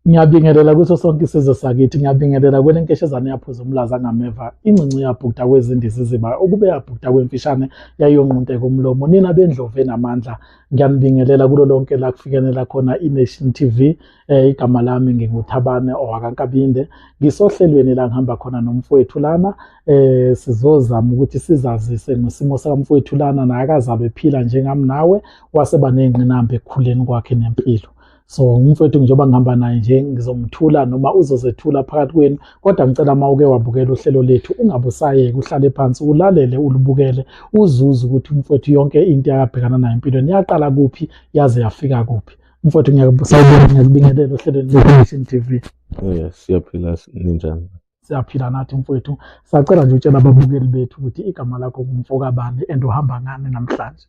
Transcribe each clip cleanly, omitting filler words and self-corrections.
Ngiyabingelela kuso sonke isizwe sakithi, ngiyabingelela kwele nkeshezane yaphuza umlaza angameva, incinci yabhukuda kwezindiza iziba, ukube yabhukuda kwemfishane yayiyonqunteka umlomo. Nina bendlovu enamandla, ngiyanibingelela kulo lonke la kufikenela khona i-Nation TV. Igama lami nginguThabane owakaNkabinde. Ngisohlelweni la ngihamba khona nomfowethu lana. Sizozama ukuthi sizazise ngesimo sakamfowethu lana, naye akazalwe ephila njengami nawe, waseba ney'ngqinamba ekukhuleni kwakhe nempilo. So umfowethu njengoba ngihamba naye nje ngizomthula noma uzozethula phakathi kwenu, kodwa ngicela uma uke wabukela uhlelo lethu ungabe usayeka, uhlale phansi ulalele, ulubukele, uzuze ukuthi umfowethu yonke into akabhekana nayo empilweni yaqala kuphi yaze yafika kuphi. Mfowethu ngiyakubusayibona, ngiyakubingelela ohlelweni lwe-Nation TV. Siyaphila, ninjani? Siyaphila nathi mfowethu. Sacela nje utshela ababukeli bethu ukuthi igama lakho ngumfokabani and uhamba ngani namhlanje.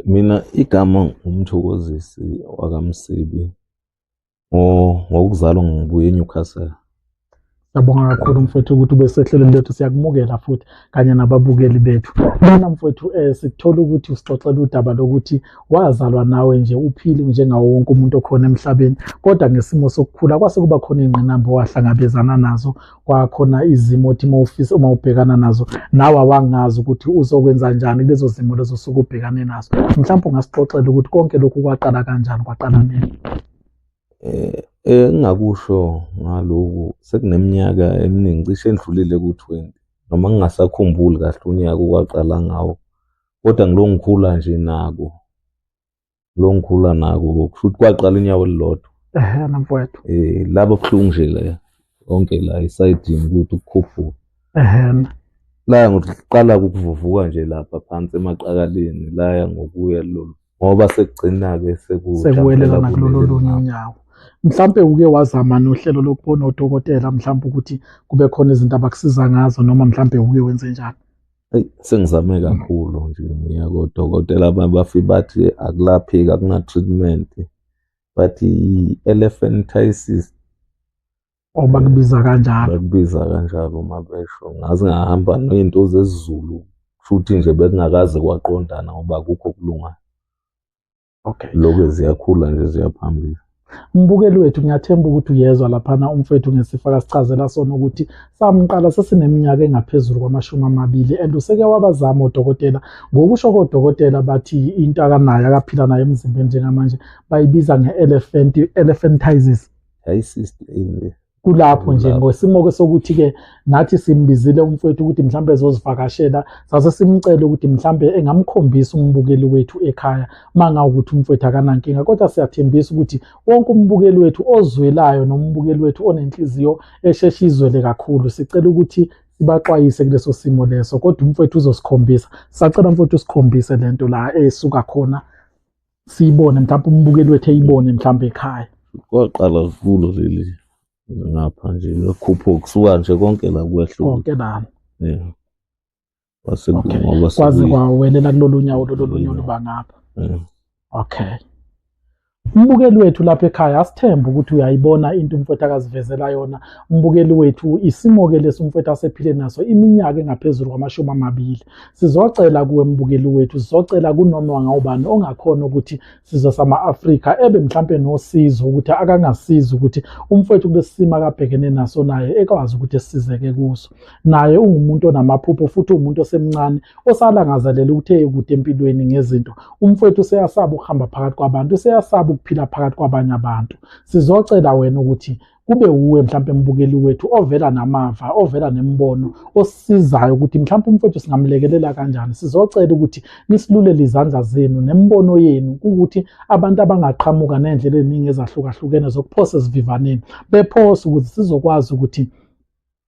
Mina igama nguMthokozisi wakaMsibi. Ngokuzalwa ngibuye eNewcastle. Siyabonga kakhulu mfowethu ukuthi ube sehlelweni lethu, siyakumukela futhi kanye nababukeli bethu. Lana mfowethu sikuthola ukuthi usixoxela udaba lokuthi wazalwa nawe nje uphile njengawo wonke umuntu okhona emhlabeni, kodwa ngesimo sokukhula kwase kuba khona iy'ngqinamba owahlangabezana nazo, kwakhona izimo othi uma ufisa uma ubhekana nazo nawe awangazi ukuthi uzokwenza njani kulezo zimo lezo osuke ubhekane nazo. Mhlawumbe ungasixoxela ukuthi konke lokhu kwaqala kanjani, kwaqala nini? Engingakusho ngaloku, sekuneminyaka eminingi cishe endlulile ku-20, noma ngingasakhumbuli kahle unyaka okwaqala ngawo, kodwa ngilo ngikhula nje nako, lo ngikhula nako kusho ukuthi kwaqala unyawo olulodwa. Ehena mfowethu. Laba buhlungu nje la yonke la esayidini ukuthi ukukhuphuka. Ehena. La ngokuqala ukuvuvuka nje lapha phansi emaqakaleni, laya ngokuya lolu, ngoba sekugcina-ke sekuwelelana kulolu lunye unyawo. Mhlampe uke wazama nohlelo lokubona odokotela, mhlampe ukuthi kube khona izinto abakusiza ngazo, noma mhlampe uke wenze njani? Eyi, sengizame kakhulu nje, ngiya kodokotela bafike bathi akulapheki, akuna-treatment, bathi i-elephantiasis. Oh, bakubiza kanjalo. Bakubiza kanjalo uma besho. Ngaze ngahamba ney'nto zesiZulu, kusho nje bekungakaze kwaqondana ngoba akukho okulungayo. Okay. Lokho ziyakhula nje ziya phambili. Mbukeli wethu, ngiyathemba ukuthi uyezwa laphana umfowethu ngesifo akasichazela sona ukuthi samqala sesineminyaka engaphezulu kwama-20 and useke wabazama odokotela. Ngokusho kodokotela bathi into akanayo akaphila nayo emzimbeni njengamanje bayibiza nge-elephantiasis. Kulapho nje ngosimo-ke sokuthi-ke nathi simbizile umfowethu ukuthi mhlampe ezozivakashela, sase simcele ukuthi mhlampe engamkhombisa umbukeli wethu ekhaya uma ukuthi umfowethu akanankinga, kodwa siyathembisa ukuthi wonke umbukeli wethu ozwelayo nombukeli wethu onenhliziyo esheshe izwele kakhulu, sicela ukuthi sibaxwayise kuleso simo leso, kodwa umfowethu uzosikhombisa. Sacela mfowethu usikhombise lento la esuka khona, siyibone mhlawumbe umbukeli wethu eyibone mhlawumbe ekhaya. Kwaqala kulo leli ngapha nje lokhupho kusuka nje konke la kwehluka. Konke lana. Yeah. Okay. Kwaze kwawelela kulolu nyawo lolu lunye oluba ngapha. Yeah. Okay. Umbukeli wethu lapha ekhaya asithembe ukuthi uyayibona into umfowethu akazivezela yona. Umbukeli wethu isimo-ke lesi umfowethu asephile naso iminyaka engaphezulu kwama-20. Sizocela kuwe mbukeli wethu, sizocela kunoma ngawubani ongakhona ukuthi sizwe sama-Afrika ebe mhlampe nosizo ukuthi akangasiza ukuthi umfowethu kulesi simo akabhekene naso naye ekwazi ukuthi esizeke kuso. Naye ungumuntu onamaphupho futhi uwumuntu osemncane osalangazelela ukuthi eye kude empilweni ngezinto. Umfowethu useyasaba ukuhamba phakathi kwabantu, useyasaba ukuphila phakathi kwabanye abantu. Sizocela wena ukuthi kube wuwe mhlampe mbukeli wethu ovela namava, ovela nemibono, osisizayo ukuthi mhlampe umfowethu singamlekelela kanjani. Sizocela ukuthi nisilulele izandla zenu nemibono yenu ukuthi abantu abangaqhamuka nendlela eziningi ezahlukahlukene zokuphosa esivivaneni bephose ukuze sizokwazi ukuthi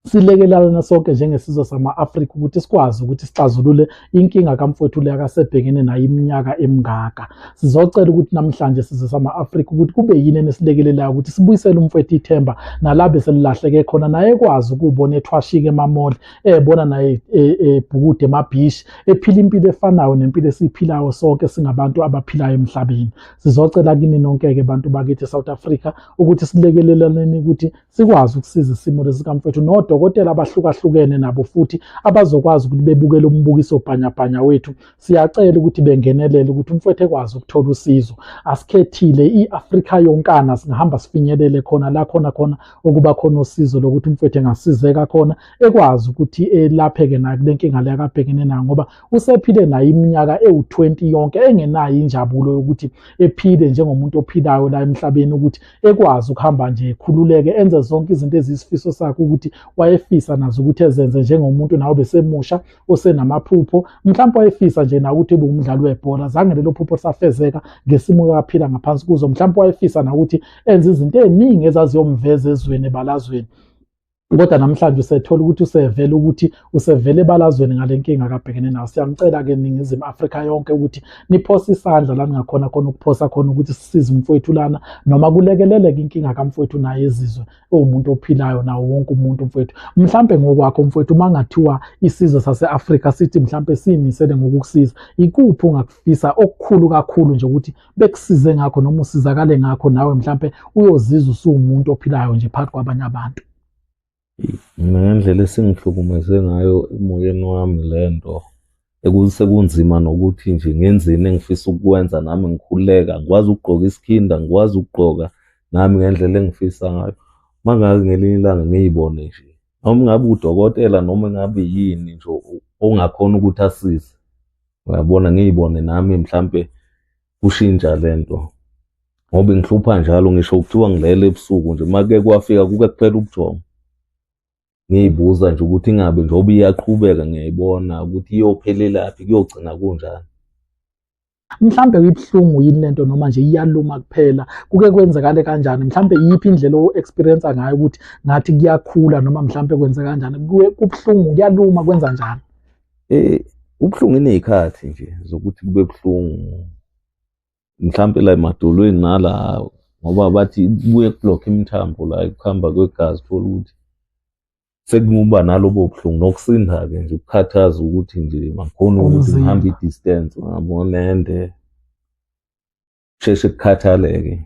silekelelane sonke njengesizwe sama-Afrika ukuthi sikwazi ukuthi sixazulule inkinga kamfowethu le akasebhekene nayo iminyaka emingaka. Sizocela ukuthi namhlanje sizwe sama-Afrika ukuthi kube yini enisilekelelayo ukuthi sibuyisele umfowethu ithemba nala beselilahleke khona, naye ekwazi ukubona ethwashika emamoli, ebona naye ebhukude emabhishi, ephila impilo efanayo nempilo esiyiphilayo sonke singabantu abaphilayo emhlabeni. Sizocela kini nonke-ke bantu bakithi e-South Africa ukuthi silekelelane ukuthi sikwazi ukusiza isimo lesi kamfowethu. Sinodokotela abahlukahlukene nabo futhi abazokwazi ukuthi bebukele umbukiso bhanyabhanya wethu. Siyacela ukuthi bengenelele ukuthi umfowethu ekwazi ukuthola usizo. Asikhethile i-Afrika yonkana, singahamba sifinyelele khona la khona khona okuba khona usizo lokuthi umfowethu engasizeka khona, ekwazi ukuthi elapheke naye kule nkinga le akabhekene nayo, ngoba usephile naye iminyaka ewu-20 yonke engenayo injabulo yokuthi ephile njengomuntu ophilayo la emhlabeni, ukuthi ekwazi ukuhamba nje ekhululeke enze zonke izinto eziyisifiso sakhe ukuthi wayefisa nazo ukuthi ezenze njengomuntu nawe besemusha osenamaphupho. Mhlawumbe wayefisa nje nawe ukuthi ebe umdlali webhola, zange lelo phupho lisafezeka ngesimo aphila ngaphansi kuzo. Mhlawumbe wayefisa nawe ukuthi enze izinto eziningi ezaziyomveza ezweni ebalazweni, kodwa namhlanje usethola ukuthi usevele ukuthi usevele ebalazweni ngale nkinga akabhekene nayo. Siyamcela-ke Ningizimu Afrika yonke ukuthi niphose isandla la ningakhona khona ukuphosa khona ukuthi sisize umfowethu lana, noma kulekeleleke inkinga kamfowethu naye ezizwe ewumuntu ophilayo nawo wonke umuntu mfowethu. Mhlampe ngokwakho mfowethu, uma ngathiwa isizwe sase-Afrika sithi mhlampe siyimisele ngokukusiza, ikuphi ongakufisa okukhulu kakhulu nje ukuthi bekusize ngakho noma usizakale ngakho nawe mhlampe uyozizwa usuwumuntu ophilayo nje phakathi kwabanye abantu? Mina ngendlela esingihlukumeze ngayo emoyeni wami le nto, sekunzima nokuthi nje ngenzeni engifisa ukukwenza nami ngikhululeka, ngikwazi ukugqoka isikhinda, ngikwazi ukugqoka nami ngendlela engifisa ngayo. Uma ngabe ngelinye ilanga ngiyibone nje, noma ngabe udokotela noma ngabe yini nje ongakhona ukuthi asize, uyabona, ngiyibone nami mhlampe kushintsha le nto, ngoba ingihlupha njalo. Ngisho kuthiwa ngilele ebusuku nje, uma kuke kwafika kuke kuphela ubuthongo, ngiyibuza nje ukuthi ingabe njengoba iyaqhubeka ngiyayibona ukuthi iyophelelaphi, kuyogcina kunjani. Mhlambe ibuhlungu yini lento noma nje iyaluma kuphela? Kuke kwenzekale kanjani? Mhlambe iyiphi indlela o-experience ngayo ukuthi ngathi kuyakhula, noma mhlambe kwenzeka kanjani? Kubuhlungu, kuyaluma, kwenza njani? Ubuhlungu iney'khathi nje zokuthi kube buhlungu, mhlampe la emadolweni nala, ngoba bathi kubuye kubhlokhe imithambo la ekuhamba kwegazi, thola ukuthi sekuba nalobo buhlungu nokusinda-ke nje ukukhathaza ukuthi nje angikhoni ukuthi ngihambe i-distance ngabona ende, kusheshe kukhathaleke.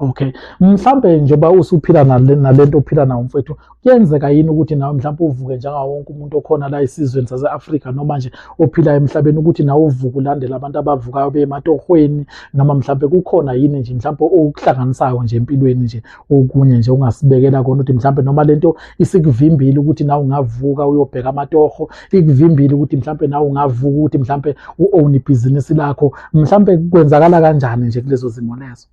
Okay, mhlambe njengoba usuphila nalento ophila nayo mfowethu, kuyenzeka yini ukuthi nawe mhlambe uvuke njengawo wonke umuntu okhona la esizweni sase-Afrika noma nje ophila emhlabeni, ukuthi nawe uvuke ulandele abantu abavukayo beye ematohweni, noma mhlambe kukhona yini nje mhlambe okuhlanganisayo nje empilweni nje okunye nje ungasibekela kona ukuthi mhlambe noma lento isikuvimbile ukuthi nawe ungavuka uyobheka amatoho, ikuvimbile ukuthi mhlambe nawe ungavuka ukuthi mhlambe u-own ibhizinisi lakho, mhlambe kwenzakala kanjani nje kulezo zimo lezo?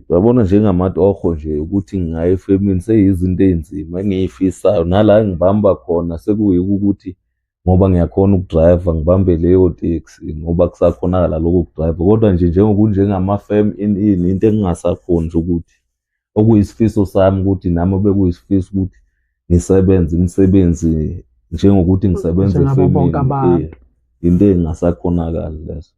Uyabona njengamatoho nje ukuthi ngingaya efemini seyizinto ey'nzima engiyifisayo, nala engibamba khona sekuyiko ukuthi ngoba ngiyakhona ukudrayiva ngibambe leyo teksi ngoba kusakhonakala lokho kudrayiva, kodwa nje njengokunjengamafem ini into engingasakhoni nje ukuthi okuyisifiso sami ukuthi nami bekuyisifiso ukuthi ngisebenze imisebenzi njengokuthi ngisebenze efemini, into engingasakhonakali leso.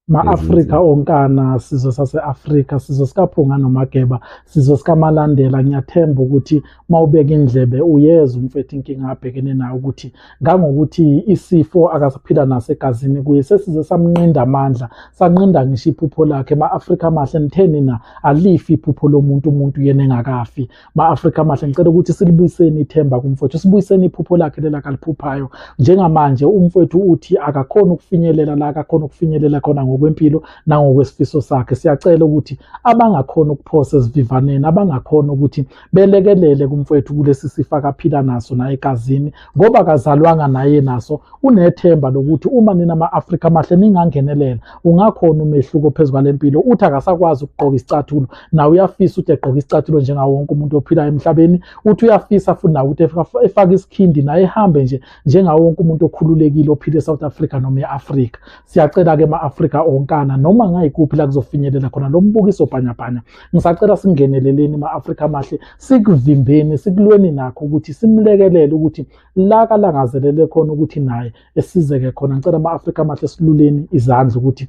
Ma-Afrika onkana, sizwe sase-Afrika, sizwe sikaPhunga noMageba, sizwe sikaMalandela, ngiyathemba ukuthi mawubeka indlebe uyezwa umfethu inkinga abhekene nayo, ukuthi ngangokuthi isifo akasaphila naso egazini kuye sesize samnqinda amandla, sanqinda ngisho iphupho lakhe. Ma-Afrika amahle, nitheni na? Alifi iphupho lomuntu, umuntu yena engakafi. Ma-Afrika amahle, ngicela ukuthi silibuyiseni ithemba kumfowethu, sibuyiseni iphupho lakhe lela akaliphuphayo. Njengamanje umfowethu uthi akakhona ukufinyelela la akakhona ukufinyelela khona ngokwempilo nangokwesifiso sakhe. Siyacela ukuthi abangakhona ukuphosa esivivaneni, abangakhona ukuthi belekelele kumfowethu kulesi sifo akaphila naso naye egazini, ngoba akazalwanga naye naso, unethemba lokuthi uma nina ma-Afrika amahle ningangenelela ungakhona umehluko phezu kwale mpilo. Uthi akasakwazi ukugqoka isicathulo, nawe uyafisa ukuthi egqoke isicathulo njengawo wonke umuntu ophilayo emhlabeni. Uthi uyafisa futhi nawe ukuthi efake isikhindi naye ehambe nje njengawo wonke umuntu okhululekile ophila eSouth Africa noma e-Afrika. Siyacela-ke ma-Afrika onkana, noma ngayikuphi la kuzofinyelela khona lo mbukiso bhanyabhanya, ngisacela singeneleleni ma-Afrika amahle, sikuvimbeni, sikulweni nakho ukuthi simlekelele ukuthi la kalangazelele khona ukuthi naye esizeke khona. Ngicela ama-Afrika amahle siluleni izandla ukuthi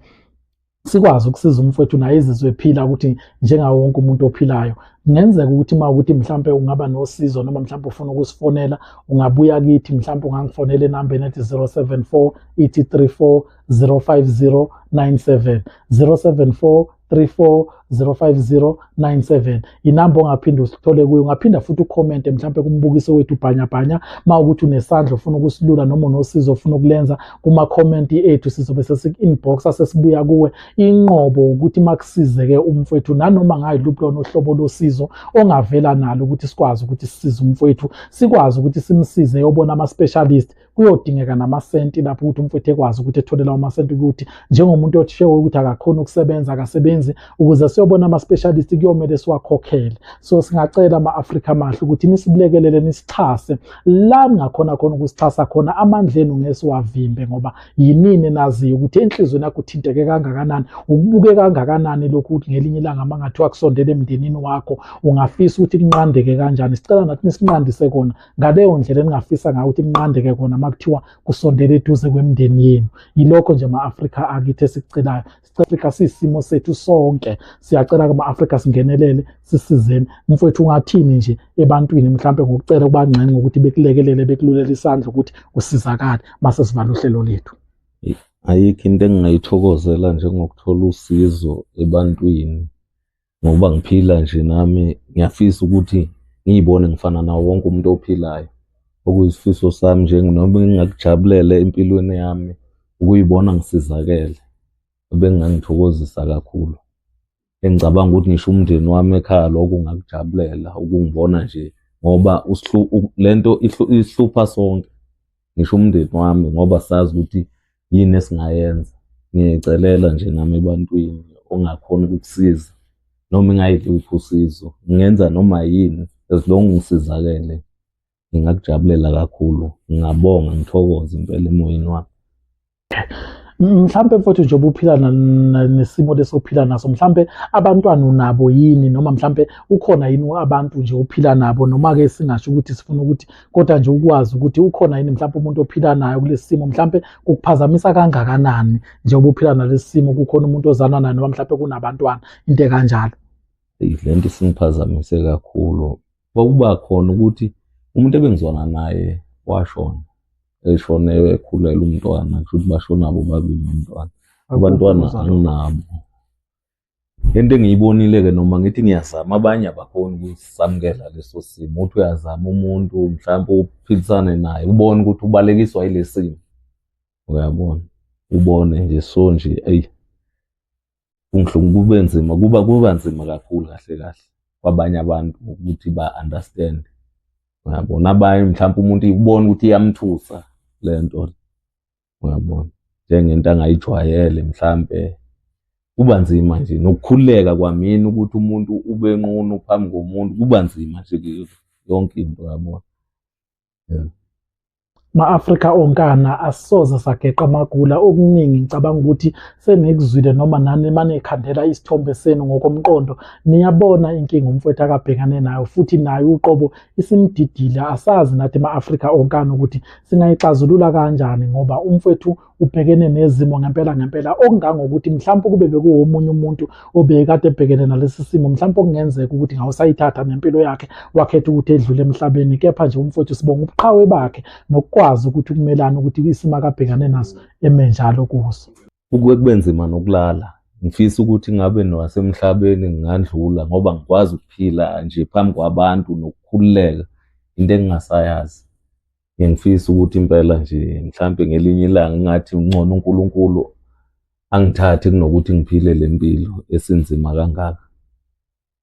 sikwazi ukusiza umfowethu naye ezizwe ephila ukuthi njengawo wonke umuntu ophilayo. Kungenzeka ukuthi uma ukuthi mhlampe ungaba nosizo noma mhlampe ufuna ukusifonela, ungabuya kithi, mhlampe ungangifonela enambeni ethi 074 834 050 97, 074 34 050 97, inamba ongaphinde usithole kuyo. Ungaphinda futhi ukhomente mhlampe kumbukiso wethu bhanyabhanya, uma ukuthi unesandla ufuna ukusilula noma unosizo ufuna ukulenza kuma-comment ethu, sizobe sesiku-inboxa, sesibuya kuwe. Inqobo ukuthi makusizeke umfowethu nanoma ngayiluphi lona uhlobo losizo ongavela nalo, ukuthi sikwazi ukuthi sisize umfowethu, sikwazi ukuthi simsize yobona ama-specialist. Kuyodingeka namasenti lapho ukuthi umfowethu ekwazi ukuthi ethole lawo masenti, ukuthi njengomuntu othishewe ukuthi akakhoni ukusebenza, akasebenzi, ukuze siyobona ama-specialist kuyomele siwakhokhele. So singacela ama-Afrika amahle ukuthi nisilekelele, nisixhase la ningakhona khona ukusixhasa khona. Amandla enu ngesiwavimbe, ngoba yinini naziyo ukuthi enhliziyweni yakho uthinteke kangakanani, ukubuke kangakanani lokhu, ukuthi ngelinye ilanga uma ngathiwa kusondela emndenini wakho ungafisa ukuthi kunqandeke kanjani. Sicela nathi nisinqandise kona ngaleyo ndlela eningafisa ngayo ukuthi kunqandeke kona uma kuthiwa kusondele eduze kwemindeni yenu. Yilokho nje ma-Afrika akithi esikucelayo. Afrika siyisimo sethu sonke, siyacela kuma-Afrika singenelele, sisizeni. Mfowethu, ungathini nje ebantwini mhlampe ngokucela kubangxenxe ukuthi bekulekelele, bekululele isandla ukuthi usizakale, mase sivala uhlelo lethu? Ayikho into engingayithokozela njengokuthola usizo ebantwini, ngoba ngiphila nje nami ngiyafisa ukuthi ngiyibone ngifana nawo wonke umuntu ophilayo. Okuyisifiso sami nje, noma ngingakujabulela empilweni yami ukuyibona ngisizakele, ebengingangithokozisa kakhulu. Engicabanga ukuthi ngisho umndeni wami ekhaya lokho ungakujabulela ukungibona nje, ngoba lento isihlupha sonke, ngisho umndeni wami, ngoba sazi ukuthi yini esingayenza. Ngiyayicelela nje nami ebantwini ongakhona ukukusiza, noma ingayiluphi usizo, ngingenza noma yini as long ngisizakele, ngingakujabulela kakhulu, ngingabonga, ngithokoze impela emoyeni wami. Mhlampe mfowethu, njengoba uphila nesimo lesi ophila naso, mhlampe abantwana unabo yini, noma mhlampe ukhona yini abantu nje ophila nabo, noma-ke singasho ukuthi sifuna ukuthi, kodwa nje ukwazi ukuthi ukhona yini mhlampe umuntu ophila nayo kulesi simo, mhlampe kukuphazamisa kangakanani njengoba uphila nalesi simo, kukhona umuntu ozana naye noma mhlampe kunabantwana, into ekanjalo? Le nto isingiphazamise kakhulu. Kwakuba khona ukuthi umuntu ebengizwana naye washona, eshone ekhulelwe umntwana, kusho ukuthi bashona bobabili nomntwana. Abantwana anginabo. Into engiyibonile-ke, noma ngithi ngiyazama, abanye abakhoni ukusamukela leso simo. Uthi uyazama umuntu mhlawumpe uphilisane naye, ubone ukuthi ubalekiswa yile simo, uyabona, ubone nje. So nje eyi, kube nzima, kuba nzima kakhulu kahle kahle kwabanye abantu ukuthi ba-understand, uyabona. Abanye mhlawumpe umuntu ubona ukuthi iyamthusa le nto, uyabona, njengento angayijwayele mhlampe. Kuba nzima nje nokukhululeka kwamina ukuthi umuntu ube nqunu phambi komuntu, kuba nzima nje yonke into, uyabona. Yeah. Ma-Afrika onkana, asisoze sageqa amagula okuningi. Ngicabanga ukuthi senikuzwile, noma nani manikhandela isithombe senu ngokomqondo, niyabona inkinga umfowethu akabhekane nayo, futhi nayo uqobo isimdidile. Asazi nathi ma-Afrika onkana ukuthi singayixazulula kanjani, ngoba umfowethu ubhekene nezimo ngempela ngempela okungangokuthi mhlawumbe kube bekuwomunye umuntu obekade ebhekene nalesi simo, mhlawumbe okungenzeka ukuthi ngawusayithatha nempilo yakhe, wakhetha ukuthi edlule emhlabeni. Kepha nje umfowethu sibonga ubuqhawe bakhe nokukwazi ukuthi ukumelana ukuthi isimo akabhekane naso eme njalo kuso. Kuke kube nzima nokulala, ngifisa ukuthi ngabe nowasemhlabeni ngingandlula, ngoba ngikwazi ukuphila nje phambi kwabantu nokukhululeka, into engingasayazi. Ngifisa ukuthi impela nje mhlampe ngelinye ilanga ngathi ngcono uNkulunkulu angithathe kunokuthi ngiphile le mpilo esinzima kangaka.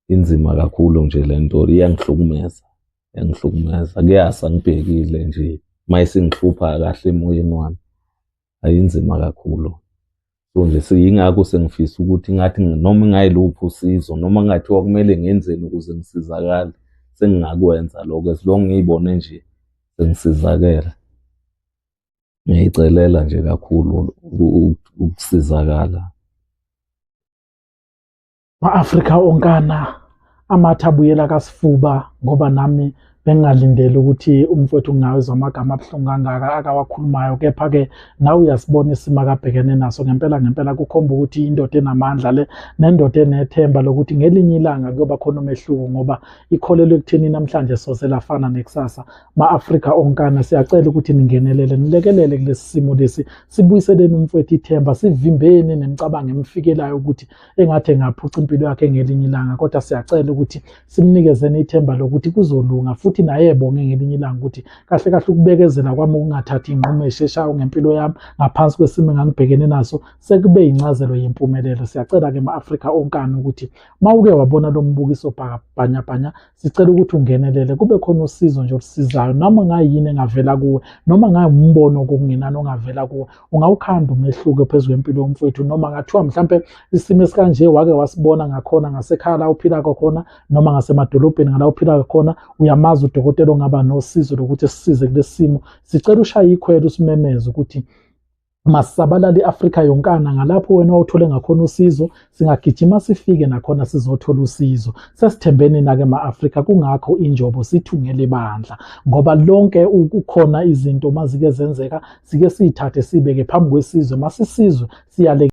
Inzima kakhulu nje le nto, iyangihlukumeza, iyangihlukumeza. Kuyasa ngibhekile nje uma isingihlupha kahle emoyeni wami, ayinzima kakhulu. So nje seyingakho sengifisa ukuthi ngathi noma ingayiluphi usizo, noma kungathiwa kumele ngenzeni ukuze ngisizakale, sengingakwenza lokho as long ngiyibone nje sengisizakele. Ngiyayicelela nje kakhulu ukusizakala. Ma-Afrika onkana, amathe abuyela kasifuba, ngoba nami Bengingalindele ukuthi umfowethu ngingawezwa amagama abuhlungu kangaka akawakhulumayo, kepha-ke nawe uyasibona isimo akabhekene naso. Ngempela ngempela kukhomba ukuthi indoda enamandla le, nendoda enethemba lokuthi ngelinye ilanga kuyoba khona umehluko, ngoba ikholelwa ekutheni namhlanje soze lafana nekusasa. Ma-Afrika onkana, siyacela ukuthi ningenelele, nilekelele kulesi simo lesi, sibuyiseleni umfowethu ithemba, sivimbeni nemicabango emfikelayo ukuthi engathi engaphuca impilo yakhe ngelinye ilanga. Kodwa siyacela ukuthi simnikezeni ithemba lokuthi kuzolunga, futhi naye ebonge ngelinye ilanga ukuthi kahle kahle ukubekezela kwami ukungathathi inqumo esheshayo ngempilo yami ngaphansi kwesimo engangibhekene naso sekube incazelo yempumelelo. Siyacela-ke ma-Afrika onkana ukuthi mawuke wabona lo mbukiso bhanyabhanya, sicela ukuthi ungenelele, kube khona usizo nje olusizayo, noma ngayini engavela kuwe, noma ngayumbono kokungenani ongavela kuwe, ungawukhanda umehluko phezu kwempilo yomfowethu. Noma ngathiwa mhlampe isimo esikanje wake wasibona ngakhona ngasekhaya la uphila khona, noma ngasemadolobheni ngala uphila khona, uyamazi udokotela ongaba nosizo lokuthi sisize kulesi simo, sicela ushaye ikhwelo usimemeze ukuthi masisabalale i-Afrika yonkana ngalapho wena wawuthole ngakhona usizo, singagijima sifike nakhona sizothola usizo. Sesithembeni nake ma-Afrika, kungakho injobo sithungele ibandla, ngoba lonke kukhona izinto mazike zenzeka sike siyithathe sibeke phambi kwesizwe, masisizwe siyale.